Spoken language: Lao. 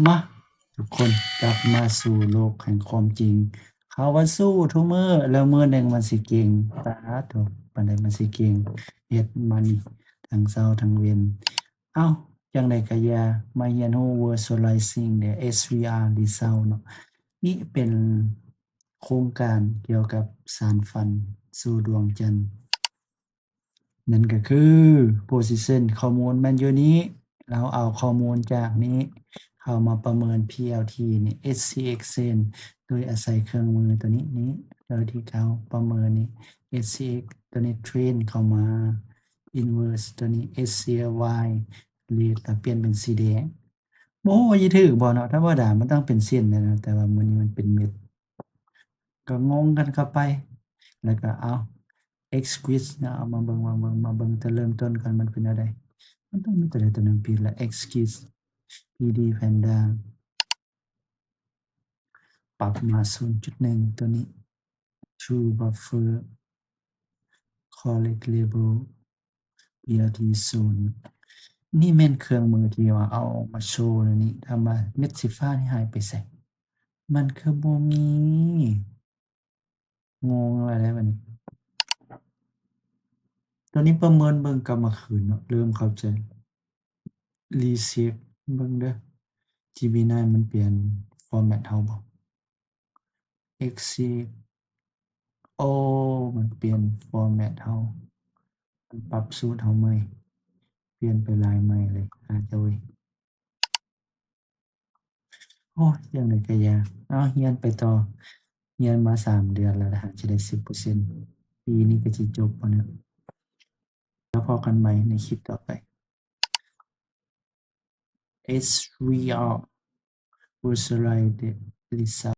ມາ ທຸກຄົນກັບມາສູ່ໂລກແຫ່ງຄວາມຈິງ. ເຂົາວ່າສູ້ທຸກມື້ ແລ້ວມື້ໜຶ່ງມັນຊິເກັ່ງ. ປາໂທ້ ປານໃດມັນຊິເກັ່ງ ເຮັດມານີ້ທັງເຊົ້າທັງເວັນ. ເອົ້າ ຈັ່ງໃດກະຢ່າ ມາຮຽນຮູ້ Virtualizing the H V R Result ເນາະ. ນີ້ເປັນໂຄງການກ່ຽວກັບສານຝັນສູ່ດວງຈັນ. ນັ້ນກໍຄື Position ຂໍ້ມູນແມ່ນຢູ່ນີ້ ເຮົາເອົາຂໍ້ມູນຈາກນີ້ເຂົ້າມາປະເມີນ PLT ນີ້ HCX Chain ໂດຍອາໄສເຄື່ອງມືຕົວນີ້ນີ້ ໂດຍທີ່ເຮົາປະເມີນນີ້ HCX ຕົວນີ້ Train ເຂົ້າມາ Inverse ຕົວນີ້ HCLY ເລດລະປ່ຽນເປັນສີແດງ. ບໍ່ຮູ້ວ່າຊິຖືກບໍ່ເນາະ ທຳມະດາມັນຕ້ອງເປັນເສັ້ນແຫຼະເນາະ ແຕ່ວ່າມື້ນີ້ມັນເປັນເມັດ ກໍງົງກັນເຂົ້າໄປ. ແລ້ວກໍເອົາ Exquisite ເນາະ ເອົາມາເບິ່ງ ມາເບິ່ງ ມາເບິ່ງແຕ່ເລີ່ມຕົ້ນກ່ອນ ມັນເປັນແນວໃດ. ມັນຕ້ອງມີຕົວໃດຕົວໜຶ່ງຜິດລະ Exquisite PD Panda ປັບມາສູນຈຸດໜຶ່ງ ຕົວນີ້ True Buffer Correct Label PLT Zone. ນີ້ແມ່ນເຄື່ອງມືທີ່ວ່າເອົາມາໂຊແນວນີ້. ຖາມວ່າເມັດສີຟ້ານີ້ຫາຍໄປໃສ? ມັນຄືບໍ່ມີ? ງົງແລ້ວເດ້ບັດນີ້. ຕົວນີ້ປະເມີນເບິ່ງກັບມາຄືນເນາະ ເລີ່ມເຂົ້າໃຈ. Reset ເບິ່ງເດີ Gemini ມັນປ່ຽນ format ເຮົາບໍ່? Exit ໂອ້ ມັນປ່ຽນ format ເຮົາ ມັນປັບສູດເຮົາໃໝ່ ປ່ຽນໄປລາຍໃໝ່ເລີຍ ອາດຈະເວີຍ. ໂອ້ຍ ຈັ່ງໃດກະຢ່າ ເອົາ ຮຽນໄປຕໍ່ ຮຽນມາສາມເດືອນແລ້ວ ຫາຈະໄດ້ສິບເປີເຊັນ ປີນີ້ກະຊິຈົບແລ້ວເນາະ. ແລ້ວພໍ້ກັນໃໝ່ໃນຄລິບຕໍ່ໄປ. HVR Virtualize the Result